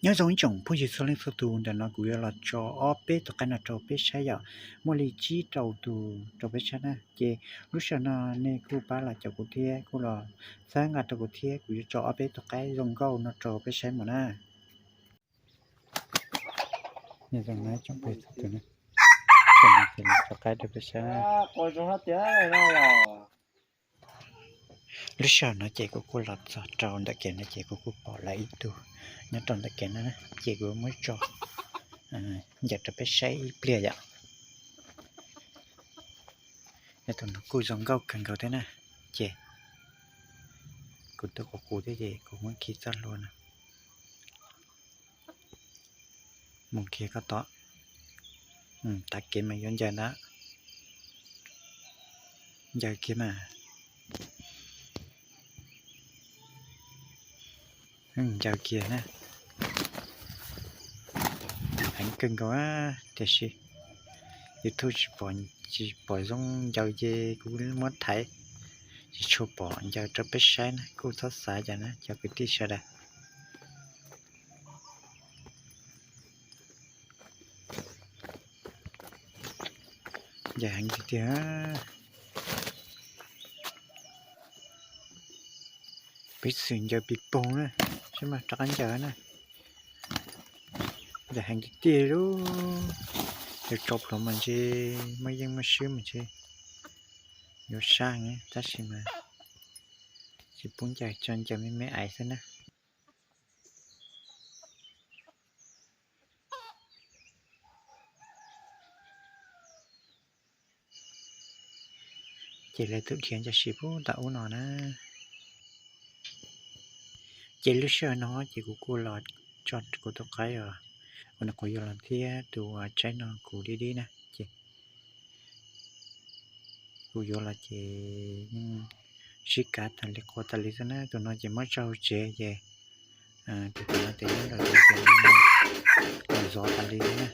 Nyob zoo ib tsoom phooj ywg txhua leej txhua tus, ntawm no kuv yuav los tso ob peb tus qaib no rau peb saib yom, muaj li tsib rau tus rau peb saib na. Ces lub sij hawm no nej kuj pab los caum kuv thiab kuj los txhawb nqa rau kuv thiab, kuv yuav tso ob peb tus qaib zoo nkauj no rau peb saib mus na. Tso qaib rau peb saib. Lub sij hawm no ces kuv kuj los txog rau ntawm kev no ces kuv kuj pom lawv ib tug nyob rau ntawm kev no na, ces kuv muab tso ncaws rau peb saib ib pliag yom. Nyob tus no kuj zoo nkauj kawg nkaus thiab na, ces kuv twb quv quv thiab ces kuv muab khi txoj hlua no mus kiag koj tom. Tav kev mas yuav ncaws ntag, ncaws kiag mas, ncaws kiag na. Heev kawg nkaus tiam sis YouTube tsis pom, tsis pom zoo ncaws ces kuv muab thaiv, tsis tshua pom ncaws rau peb saib na, kuj txhob xav cas na cov kwv tij sawv daws. Ncaws heev tiag tiag. Piv xwm ncaws pis poog na, saib mas rov qab ncaws na. Ncaws heev tiag tiag li, yog tso plhuav mas ntshe muaj yeej muaj swb mas ntshe yuav sab heev, tab sis mas tsis pub ncaws, tso ncaws me me aiv xwb na. Ces lawv tus dhia ncaj si puag tom ub no na. Ces lub sij hawm no ces kuv kuj los tso kuv tus qaib os, ua no kuv yuav los thiab tus tsaib no kuv dib dib na ces kuv yuav los ces yeej sib kav tas li qua tas li xwb na. Tus no ces muab tso hauv tsev ces tus no ces nyob ntawm ces zov tas li xwb na.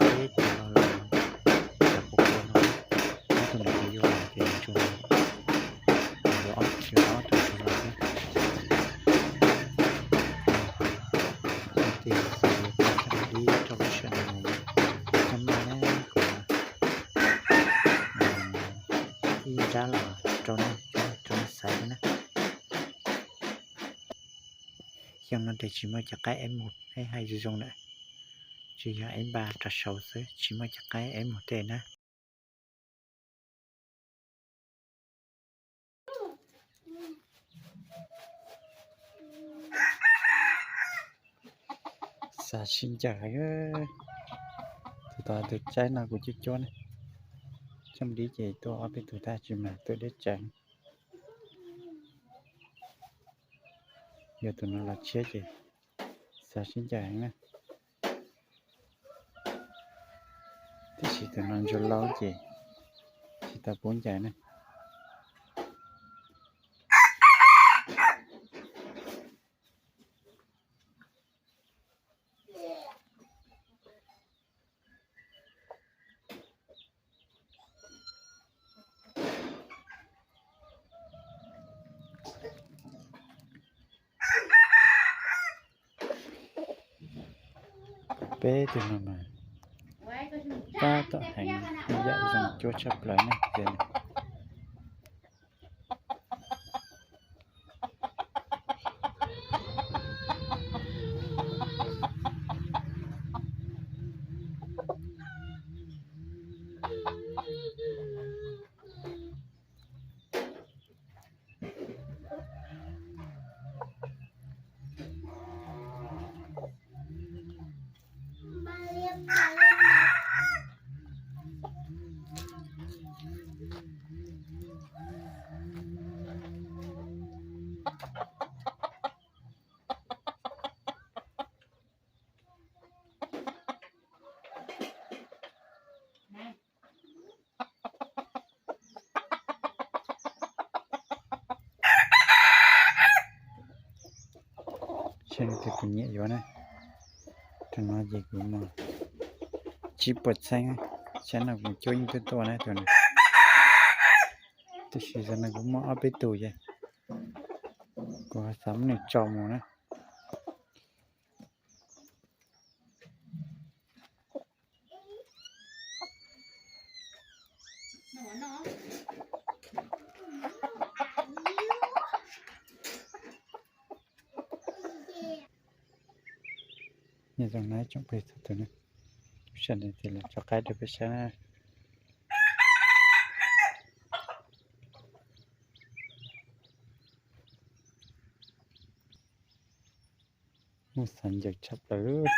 Peb tus no los cov quav quav no, ob tug no kuv yuav los ces tsuas yuav ob tug no los xwb. Ces xav yuav tso coj mus dib rau lub sij hawm no, coj maj na kuv ib nrab los rau nej, rau nej xaiv xwb na. Xyoo no ces tsis muaj cov qaib eb mus eb hais zoo zoo lawm, tsuas yog eb npa rau saud xwb, tsis muaj cov qaib eb mus tej na. Xav sib ncaws, tus tod tus tsaib no kuv cuab cuab ne, coj dib ces tuaj ob peb tug tag tsis mas tuaj deb tsawv. Yog tus no los tshiab ces xav sib ncaws heev na. Tiam sis tus no ntsuag laub ces tsis tau pub ncaws ne. Peb tus no mas tab tom heev, ib yam zoo cuab tshaj plaws ne tias. Saib tus kuv nyiam yuav na, tus no ces kuv muag tsib puas txheeb, saib no kuv cuab yeej tuaj tuaj na tus no. Tiam sis tam no kuv muaj ob peb tus ces kuv xav muab nws tso mus na. Nyob zoo na tsoom phooj ywg txhua tus na, sawv daws tig los tso qaib rau peb saib na. Muaj xav ncaws tshaj plaws.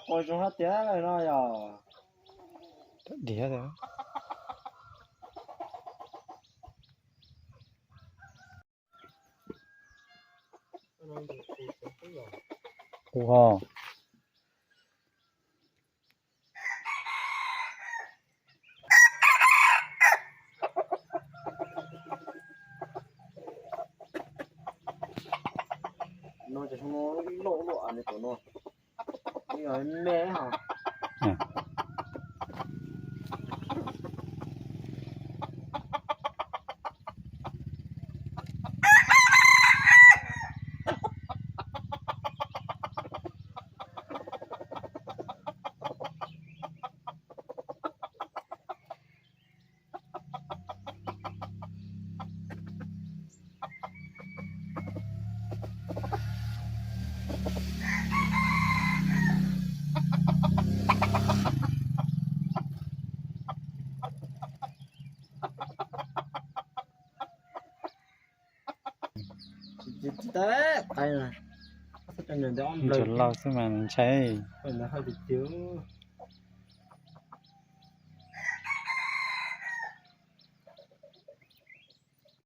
Quas zoo hab tiag no yog. Diav. Ua. No ces no loj loj a, nws tom no me ha. Ntsuag laus xwb mas ntshai. Hais tias tiag.